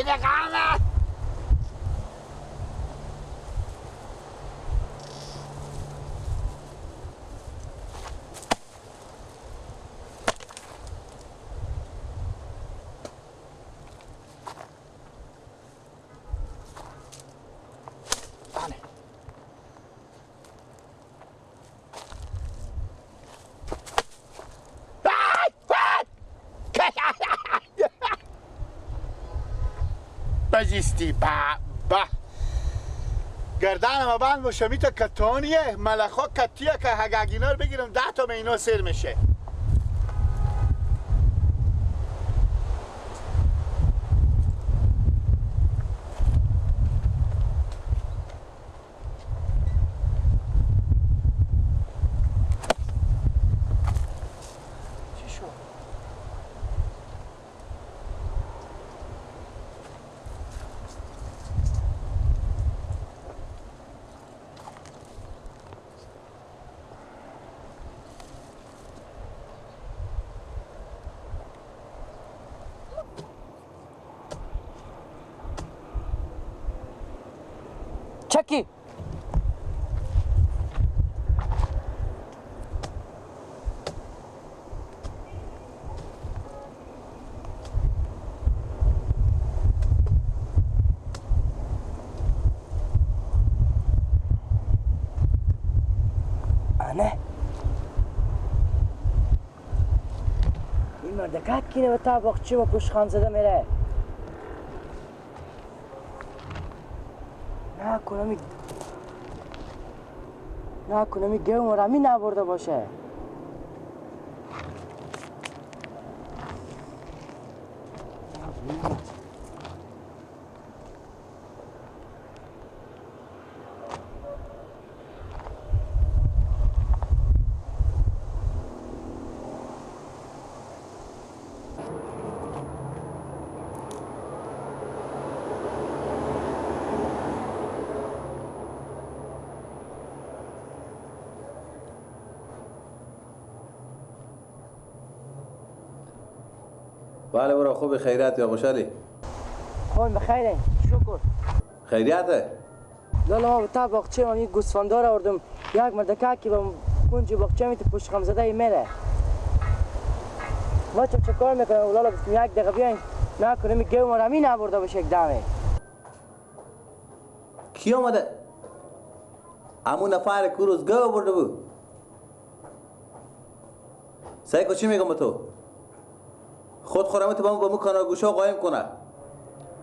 یه دقیقه بجستی با با گردنم بند باشه میتا کتانیه ملخا کتیه که هگگینا رو بگیرم 10 تا اینا سر میشه. چکی آنه این مردکک کینه و تا باغچه و پشخان زده میره. نه کنمی گوم رمی نبرده باشه. بله برو خوب خیریت یا خوشحالی؟ خوب بخیره شکر. خیریته؟ لالا ما تا باغچه ما یک گوسفندار آوردم، یک مردکه که با کنج باغچه می پشت خم زده میره. ما چه کار میکنم لالا گفتم یک دقیقه بیاین نه کنم گو مرمی نبرده باشه یک دمه. کی آمده؟ همون نفر کوروز گو برده بود. سعی کو چی میگم تو؟ خود خورم تو با مو کانال گوشا قایم کنه.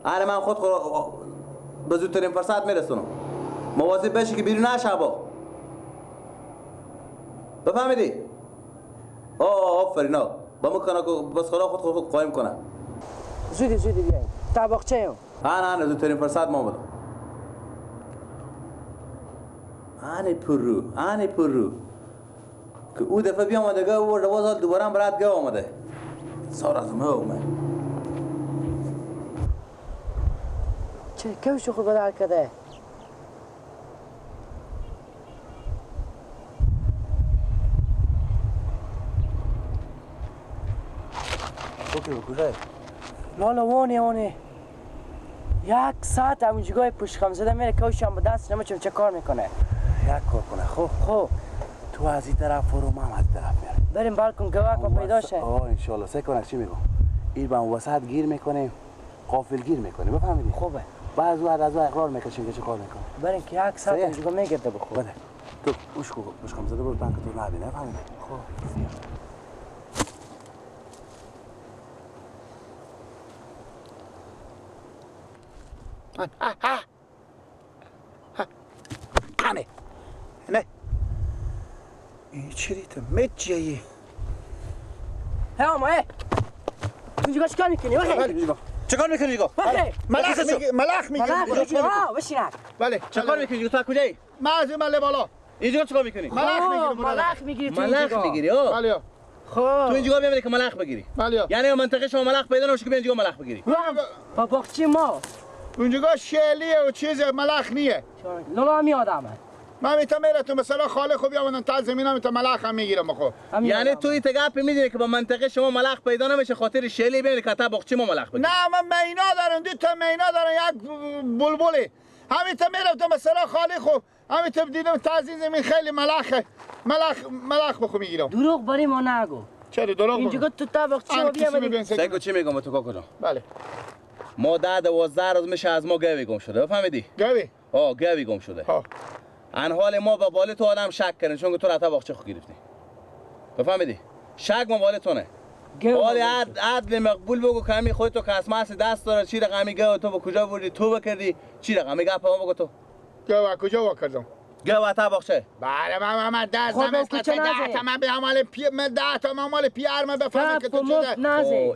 آره من خود خور به زودترین فرصت میرسونم. مواظب بشی که بیرون نشه با. بفهمیدی؟ آه آفرین ها. با مو کانال بس خدا خود قایم کنه. زودی زودی بیاین. تا باغچه ایم. نه نه زودترین فرصت ما بودم. آنی پرو آنی پرو که او دفعه بیامده گه او رواز دوباره هم برات گه آمده. سارا از اومد. چه کوشو خود بدل کرده؟ تو کجایی؟ لالا وانه وانه یک ساعت همونجگاه پشت خم زده میره کوشم به دست نمیچم چه کار میکنه؟ یک کار کنه خب خب تو از این طرف برو من از طرف میرم. بریم بالکن گواک ما پیدا شه. آه انشالله. سعی کنم چی میگم؟ این به وسط گیر میکنیم، قافل گیر میکنیم، بفهمیدی؟ خوبه. بعض وقت از اقرار میکشیم که چه کار میکنه. بریم که یک ساعت اینجا میگرده بخور. بله. تو اوش کو پشت زده برو تانک تو نبینه، فهمیدی؟ خب. آنه نه این چریت مجیه. ها ما اینجا چیکار میکنی؟ چیکار میکنی اینجا؟ ملخ میگی، ملخ میگی. بشینک. بله چیکار میکنی تو؟ کجایی؟ من از این مله بالا. اینجا چیکار میکنی؟ ملخ میگیری. ملخ میگیری تو ملخ میگیری. بله. خب تو اینجا میای که ملخ بگیری. بله. یعنی منطقه شما ملخ پیدا نمیشه که اینجا ملخ بگیری. با باغچه ما اونجا شلیه و چیز ملخ نیه. لالا می آدمه. من میتونم میرم مثلا خاله خوب بیامدن تا زمینم میتونم ملخ هم میگیرم خب. یعنی تو این گپ میدونی که با منطقه شما ملخ پیدا نمیشه خاطر شلی ببینی که تا باغچه ما ملخ بگیری. نه من مینا دارم، دو تا مینا دارم، یک بلبله. همین تا میرفتم مثلا خاله خوب همین تا دیدم تا زمین خیلی ملخ ملخ ملخ بخو میگیرم. دروغ برای ما نگو. چرا دروغ؟ اینجا تو تا باغچه ما بیامدی. سگو چی میگم تو کاکا جان؟ بله. ما 10 12 روز میشه از ما گوی گم شده، بفهمیدی؟ گوی؟ آه گوی گم شده. ها. ان حال ما با بال تو آدم شک کردیم چون که تو رتا باغچه خو گرفتی. بفهمیدی؟ شک ما بال تو نه. حال عدل مقبول بگو که همی خودت تو کسمس دست داره چی رقمی گو تو به کجا بردی تو بکردی چی رقمی گپ ما بگو تو. گو کجا وا کردم؟ گو تا باغچه. بله من دست نمی‌زنم ده تا من به مال پی من 10 تا من مال پی ار من بفهمم که تو چه.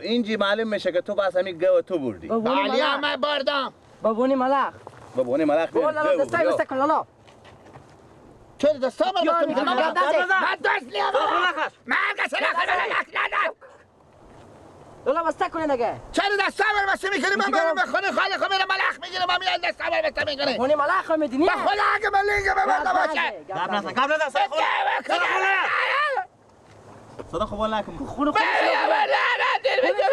اینجی معلوم میشه که تو بس همی گو تو بردی. بله من بردم. بابونی ملخ. بابونی ملخ. لالا دستای بسته کن لالا. چرا دستام بسته میکنم؟ من دست نیم. من دست نیم. لالا بسته کنه دیگه. چرا دستام بسته میکنی؟ من برم به خونه خاله خو میرم ملخ میگیرم، من میام دستام بسته میکنی. خونه ملخ میدی نه؟ به خدا اگه من لینگ ببندم باشه. قبل نزن قبل نزن. صدا خو بالا نکن. خونه خونه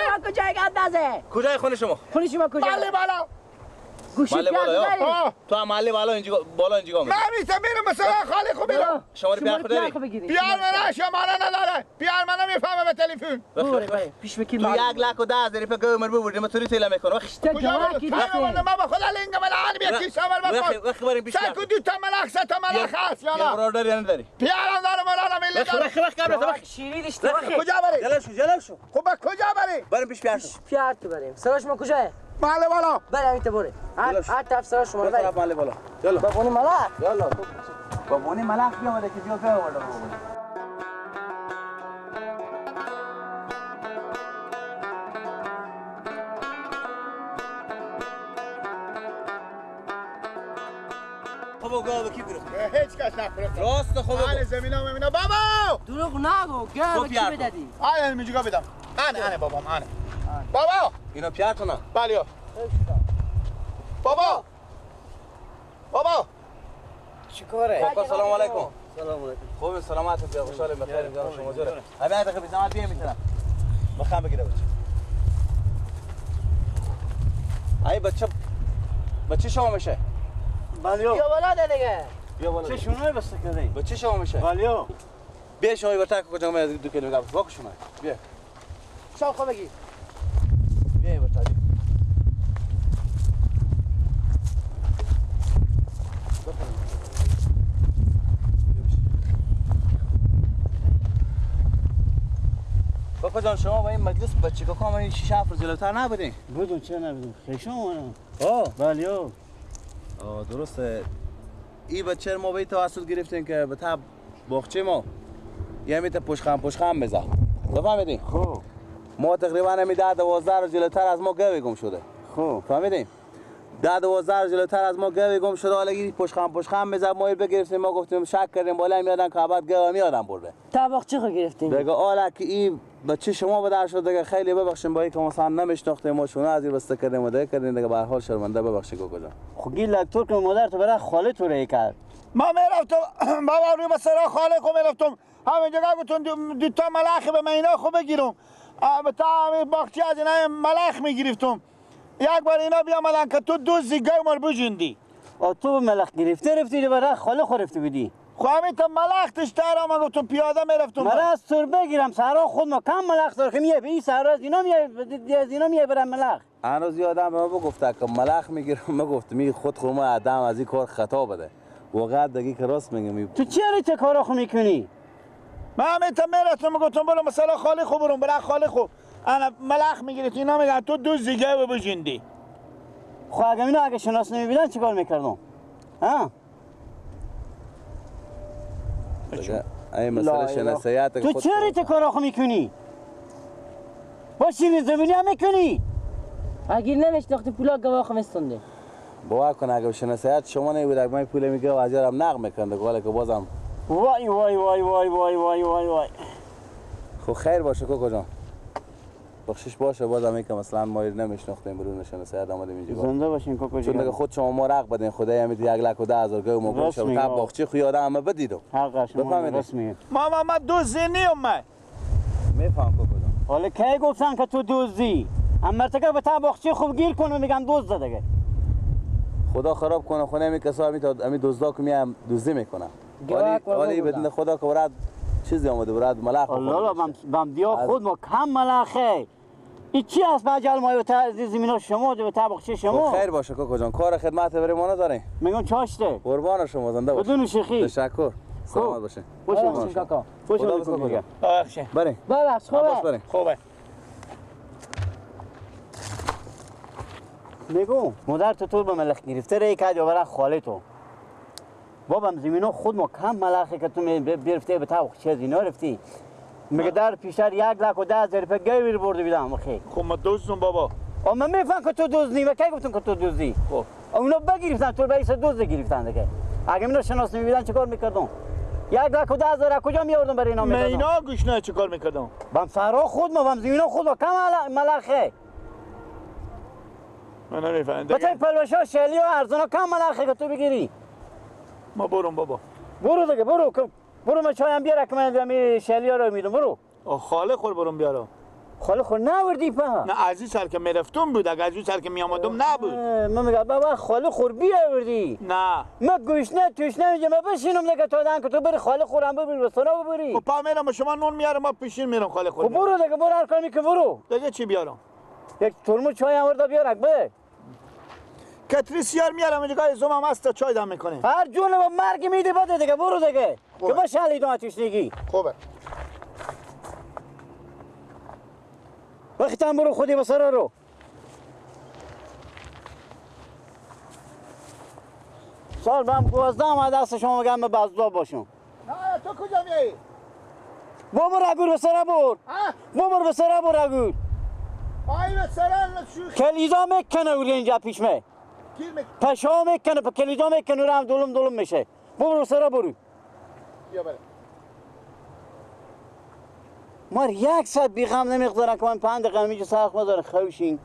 شما کجای اندازه؟ کجای خونه شما؟ خونه شما کجا؟ بالا بالا. گوشی بالا. تو هم محله بالا اینجا بالا اینجا من میتونم میرم مثلا خاله خو میرم. شما رو بیار داری؟ بیار من شما نداره. بیار من نمیفهمم به تلفن. پیش بکن. تو 1,10,000 روپیه گومر ببردی من توری تیله میکنم. کجا من به خدا لینگ من الان بیا کیسه من بخور. وقت بریم پیش. سگ دو تا ملخ سه تا ملخ هست یا نه؟ برادر یعنی داری؟ بیارم دارم الان میلی دارم. وقت قبل وقت شیری داشت. کجا بری؟ جلو شو جلو شو. خب کجا بری؟ بریم پیش پیار. پیار تو بریم. سراش ما کجاه؟ محله بالا. بله همین تو بره. هر طرف سرا شما رو بریم. محله بالا. یالا. بابونی ملخ. یالا. بابونی ملخ بیامده که بیا بیا آورده بابونی. خب گاو کی گرفت؟ هیچ کس نفرست. راست خب بگو. زمینا مینا بابا. دروغ نگو. گاو کی بدادی؟ آره میگم بدم. آنه آنه بابام آنه. بابا اینا پیار نه؟ بله بابا بابا چیکاره؟ بابا سلام علیکم. سلام علیکم. خوب سلامت بیا خوشحالم بخیر جان شما جوره. همین دقیقه بی زحمت بیا میتونم. مخم بگیره بچه. ای بچه بچه شما میشه؟ بله. بیا بالا دیگه. بیا بالا. چه شونه بسته کردی؟ بچه شما میشه؟ بله. بیا شما برتا کجا من دو کلمه گپ واکو شما. بیا. شما خو بگی. بیا برتا. کاکا جان شما با این مجلس بچه کاکا من 6 7 روز جلوتر نبودین؟ بودم چه نبودم خیشم اونم. آه بله. آه درسته. این بچه ما به توسط گرفتیم که به تب باغچه ما یه میته پشخم میزد. فهمیدین؟ خب ما تقریبا همی 10 12 روز جلوتر از ما گوی گم شده. خب فهمیدین؟ 10 12 روز جلوتر از ما گوی گم شده. حالا پشخم میزد ما بگرفتیم ما گفتیم شک کردیم بالا میادن که بعد گوی میادن برده. تا باغچه خو گرفتیم. بگه آلا که این بچه شما به در شد دیگه خیلی ببخشیم با اینکه مثلا نمیشناختیم ما شونه از این بسته کردیم و دیگه کردیم دیگه به هر حال شرمنده ببخشید کاکا جان. خب این لکتور که مادر تو برای خاله تو رای کرد. ما میرفتم بابا روی مثلا خاله خو میرفتم همینجا گفتم دو تا ملخ به من اینا خو بگیرم. تا همین باغچه از اینا ملخ میگرفتم. یک بار اینا بیامدن که تو دوزی گومر بجندی. تو ملخ گرفته رفتی برای خاله خو رفته بودی. خب همین تا ملخ تشتر آمد گفتم پیاده میرفتم. مرا از تور بگیرم سهرا خود ما کم ملخ دار که میای به این سهرا از اینا میای از اینا میای برم ملخ. هنوز یادم به ما بگفته که ملخ میگیرم ما گفتم می خود خود آدم از این کار خطا بده. واقعا دیگه که راست میگم. تو چرا چه کارا خو میکنی؟ من همین تا میرفتم گفتم برو مثلا خاله خو برم برای خاله خو انا ملخ میگیرید اینا میگن تو دوزی گو بجندی. خب اگه اینا اگه شناس نمیبینن چیکار میکردم؟ ها؟ ای مسئله شناساییت تو چرا چه کارا خو میکنی؟ با شیرین زمینی هم میکنی؟ اگه نمیشناختی پولا گواه خو میستونده. باور کن اگه شناساییت شما نبود اگه من پول میگه از یارم نقد میکنه دیگه که بازم وای وای وای وای وای وای وای وای. خب خیر باشه کاکا جان. بخشش باشه بازم که مثلا ما نمیشناختیم برون نشناسه آمدیم اینجا. زنده باشین کوکو چون دیگه خود شما ما رق بدین خدای همین 1,10,000 گو ما گوش تا باغچه خو یادم همه بدیدم. حق شما راست میگه. ماما ما دزدی نیم من. میفهم کوکو جان. حالا کی گفتن که تو دزدی؟ اما که به تا باغچه خوب گیر کنم میگم دزد دیگه. خدا خراب کنه خونه می کسا همی دزدا که میام دزدی میکنن. ولی بدون خدا که براد چیزی آمده براد ملخ. الله بم دیا خود ما کم ملخه. این چی است بجل ما تا زمینا شما به طبقه شما. خیر باشه کوکو جان کار خدمت برای ما ندارین. میگم چاشته. قربان شما زنده باشه. بدون شیخی. تشکر. سلامت باشه. باشه کاکا. خوش اومدید. ببخشید. بریم. ببخش خوبه. خوبه. میگم مادر تو به ملخ گرفته ری کرد یا برای خاله تو. بابام زمینا خود ما کم ملخه که تو گرفته به طبق چه اینا رفتی. میگه در پیشتر 1,10,000 روپیه گیر برده بیدم خی. خب ما دزدم بابا. من میفهم که تو دزدی و کی گفتم که تو دزدی؟ خب اونا بگرفتن تو رئیس دزد گرفتن دیگه. اگه اینا شناس نمیبیدن چیکار میکردم؟ 1,10,000 از کجا میآوردم برای اینا میدادم؟ اینا گوش نه چیکار میکردم؟ بم سرا خود ما بم زمینا خود ما کم ملخه. من نمیفهم. بچه پلوشا شلی و ارزانا کم ملخه که تو بگیری. ما برم بابا. برو دیگه برو. برو من چایم بیاره که من شلی ها رو میدم برو. خاله خور برم بیارم. خاله خور نوردی پا. نه از این سر که میرفتم بود اگه از اون سر که میامدم نبود. من میگم بابا خاله خور بیاوردی. نه. من گوشنه توشنه میگم من بشینم دیگه تا دن که تو بری خاله خورم ببری بسنا ببری. خب پا میرم شما نون میارم ما پیشین میرم خاله خور. خب برو دیگه برو هر کاری که برو. دیگه چی بیارم؟ یک ترمز چای هم وردا بیارک به. کتری سیار میارم اینجا زوم هم هست چای دم میکنیم. هر جون با مرگ میده بده دیگه برو دیگه. که باشه علی دو تشنگی. خوبه. وقتی هم برو خودی بسرا رو. سال بهم 12 هم دست شما میگم بزدا باشم. نه تو کجا میایی؟ بابا رگور بسرا بر. بابا بسرا بر رگور. آی بسرا شو کلیدا میکنه اون اینجا پیش می. پشا میکنه کلیدا میکنه رم دولم دولم میشه. بابا بسرا برو. بیا بره. ما یک ساعت بیغم نمیقدارن که من 5 دقیقه اینجا سرخ مداره خوشین.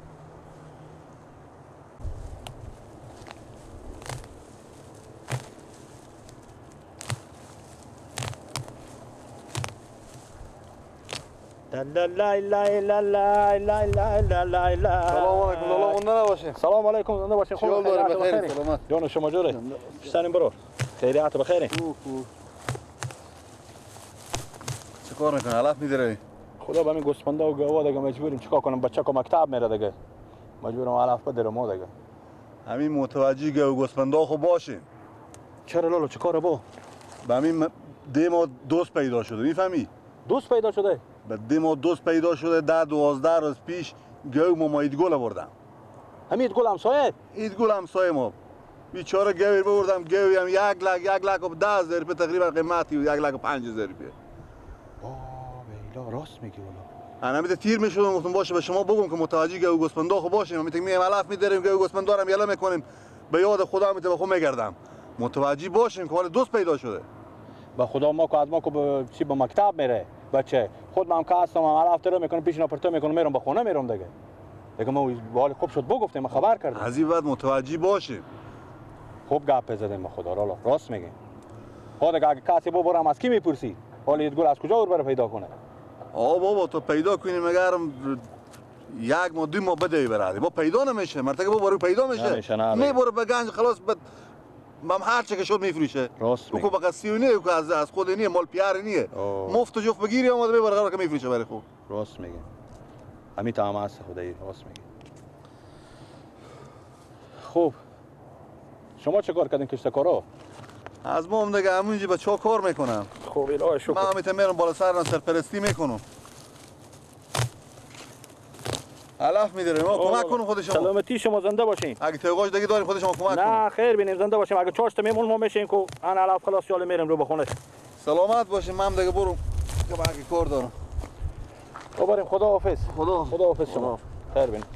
لا لا لا لا لا لا لا لا لا. سلام علیکم. لالا مونده نباشین. سلام علیکم زنده باشین. خوب داریم بخیر سلامت. جان شما جوره؟ سلام برو. خیریت بخیر. چه کار میکنه؟ علف میداره. خدا به همین گوسفندا و گاوا دیگه مجبوریم چیکار کنم؟ بچه که مکتب میره دیگه مجبورم علف بدرم دیگه. همین متوجه گاو گوسفندا خو باشین. چرا لالا چیکار با؟ به همین دی ما دوست پیدا شده میفهمی؟ دوست پیدا شده؟ به دی ما دوست پیدا شده 10 12 روز پیش گاو ما ایدگل بردم. همین ایدگل همسایه؟ ایدگل همسایه ما. بیچاره گاوی بردم گاوی هم 1,10,000 روپیه تقریبا قیمتی 1,05,000 روپیه. بیلا راست میگی والا. انا میته تیر میشدم گفتم باشه به شما بگم که متوجه گاو گوسفندا خو باشیم. میته میایم علف میداریم گاو گوسفندا رو یله میکنیم به یاد خدا میته به خود میگردم. متوجه باشیم که حال دوست پیدا شده. به خدا ما که از ما که چی به مکتب میره بچه خود من که هستم علف تر میکنم پیش ناپرتو میکنم میرم به خونه میرم دیگه. دیگه ما حال خوب شد بگفتیم ما خبر کردیم. از این بعد متوجه باشیم. خوب گپ زدیم به خدا لالا راست میگی. خدا اگه کسی ببرم از کی میپرسی؟ حالا ایدگل از کجا اور بره پیدا کنه؟ آ بابا تو پیدا کنی مگرم 1 ماه 2 ماه بده برادی با پیدا نمیشه. مرتکه با برو پیدا میشه میبره به گنج خلاص من هر چه که شد میفروشه. راست میگی. او که سیونیه که از خود نیه مال پیار نیه. مفت و جفت بگیری اومده میبره قرار که میفروشه برای خود. راست میگه. همین تا هم هست خدایی راست میگه. خوب شما چه کار کردین کشتکارا؟ از ما هم دیگه همونجی با چا کار میکنم. خوب الهی شکر. من همیته میرم بالا سر سرپرستی میکنم. علف میداریم ما کمک کنم خود شما. سلامتی شما زنده باشین. اگه تیغاش دیگه داریم خود شما کمک کنم. نه خیر بینیم زنده باشیم. اگه چاشت میمون ما میشیم که ان علف خلاص یاله میرم رو بخونه. سلامت باشین. من دیگه برم که باقی کار دارم. بریم خدا حافظ. خدا خدا حافظ شما. خیر بینیم.